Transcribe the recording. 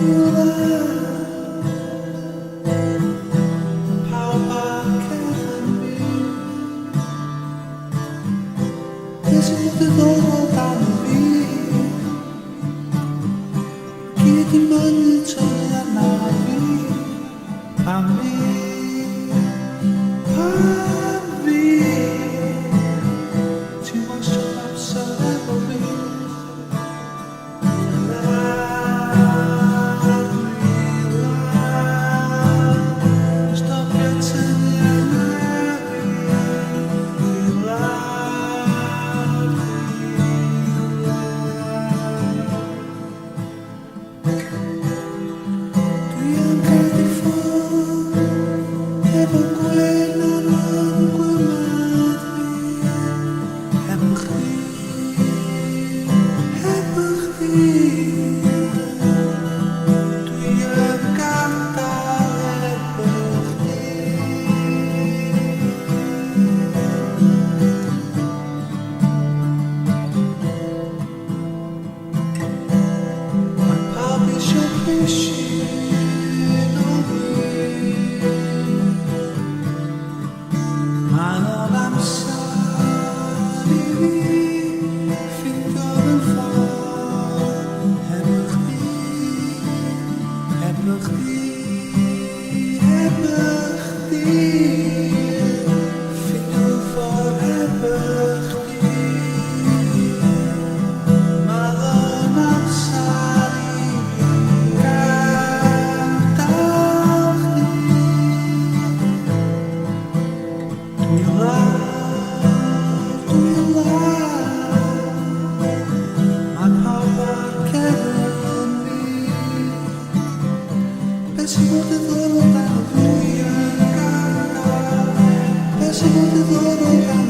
Dwi lawr. Pawb ar cefn fi. Beth sy'n mor ddiddorol dan fi? Gyd yn mynnu tynnu arna fi. Pam fi? Pam fi? Ti'n wastio amser efo fi. Dwi lawr, dwi lawr. Stopia tynnu arna fi. Dwi lawr, dwi lawr. Dwi am gael i ffwrdd efo gwên ar yn gwymad fi. Heb chdi, heb chdi. Dwi yn gadael heb chdi. Mae pawb eisiau pishyn o fi. Mae'n o'n amser i fi ffindio fy ffordd heb chdi, heb chdi, heb chdi. Ffindio fy ffordd heb chdi. Mae o'n amser i fi gadael chdi. Dwi lawr, dwi lawr. Mae pawb ar cefn fi. Beth sy'n mor ddiddorol dan fi yn gadael? Beth sy'n mor ddiddorol dan